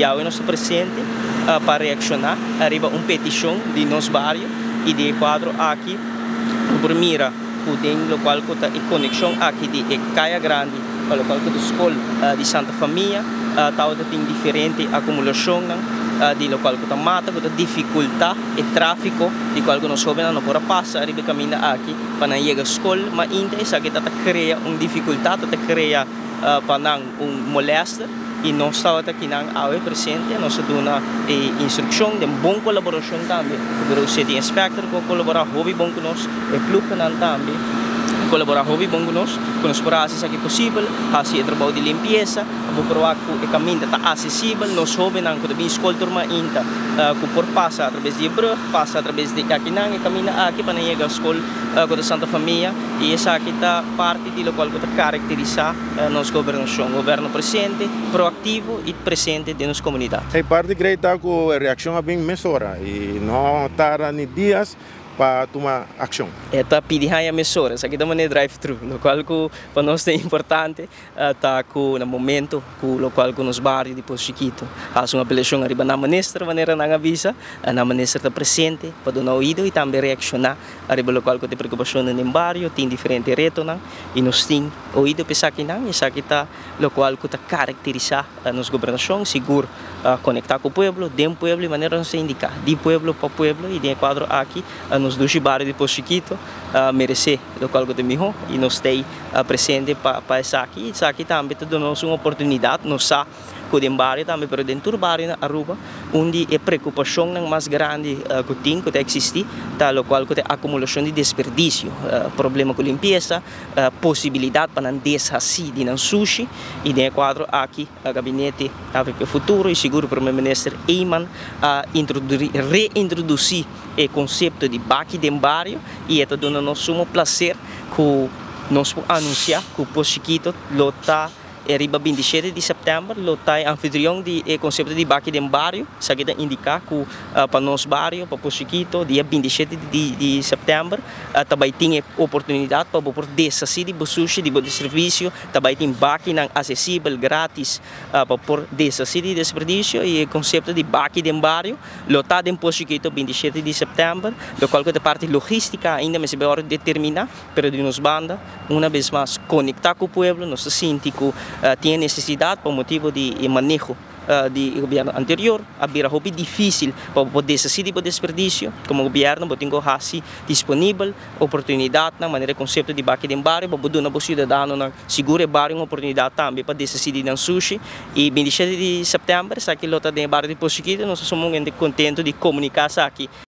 Awe nos ta presente pa reakshoná riba un petishon di nos bario i di e kuadro aki bo por mira ku den lokual ku ta e konekshon aki di e Kaya Grandi pa lokual ku ta skol di Santa Famia tabata tin diferente akumulashonnan di lokual ku ta mata ku ta difikultá e tráfiko di kual ku nos hóbennan no por a pasa riba e kaminda aki pa nan yega skol mainta. Esaki ta ta krea un difikultat, ta ta krea pa nan un molèster i nos tabata kinan awe presente. Nos a duna e instrukshon den bon kolaborashon tambe ku Bureau City Inspector ku a kolaborá hopi bon ku nos, e ploegennan tambe a kolaborá hopi bon ku nos, ku nos por hasi esaki posibel, hasi e trabou di limpiesa, pa por wak ku e kaminda ta asesibel, nos hóbennan ku ta bin skol tur mainta ku por pasa atrabes di e brùg, pasa atrabes di akinan e kaminda aki pa nan yega skol ku ta Santa Famia i esaki ta parti di lokual ku ta karakterisá nos gobernashon, goberno presente, proaktivo i presente den nos komunidat. E parti grei ta ku e reakshon a bin mesora i no tarda ni dias pa tuma akshon. E ta pidi haña mesora, esaki ta manera drive thru, lokual ku pa nos ta importante ta ku na momento ku lokual ku nos bario di Pos Chiquito hasi un apelashon ariba nan minister manera nan a bisa, nan minister ta presente pa duna oido i tambe reakshoná ariba lokual ku ta e preokupashonnan den bario. Tin diferente retonan i nos tin oido pa esakinan. Esaki ta lokual ku ta karakterisá nos gobernashon, sigur konektá ku pueblo, den pueblo i manera nos ta indiká, di pueblo pa pueblo i den e kuadro aki nos dushi bario di Pos Chikito meresé lokual ku ta mihó i nos ta ei presente pa esaki. Esaki tambe ta duna nos un oportunidat, nos sa ku den bario tambe pero den tur bario na Aruba un di e preokupashonnan mas grandi ku tin ku ta eksistí ta lokual ku ta e akumulashon di desperdisio, problema ku limpiesa, posibilidat pa nan deshasí di nan sushi i den e kuadro aki gabinete avp Futuro i sigur Prome Minister Eman a reintrodusí e konsepto di baki den bario i e ta duna nos sumo plaser ku nos por anunsiá ku Pos Chikito lo ta E riba 27 di sèptèmber lo ta e anfitrion di e konsepto di Baki den Bario. Esaki ta indiká ku pa nos bario, pa Pos Chikito, dia 27 di sèptèmber ta bai tin e oportunidat pa bo por deshasí di bo sushi, di bo desperdicio. Ta bai tin bakinan asesibel, gratis, pa por deshasí di desperdicio. I e konsepto di Baki den Bario lo ta den Pos Chikito 27 di sèptèmber, lokual ku ta parti logístika ainda mester bai ora determiná. Pero di nos banda, una bes mas konektá ku pueblo, nos ta sinti ku tin e nesesidat pa motibu di e maneho di e gobièrnu anterior a bira hopi difísil pa bo por deshasí di bo desperdisio. Komo gobièrnu bo tin ku hasi disponibel oportunidatnan manera e konsepto di baki den bario pa bo duna bo siudadanonan sigur e bario un oportunidat tambe pa deshasí di nan sushi. I 27 di sèptèmber esaki lo ta den e bario di Pos Chikito. Nos ta sumamente kontentu di komuniká esaki.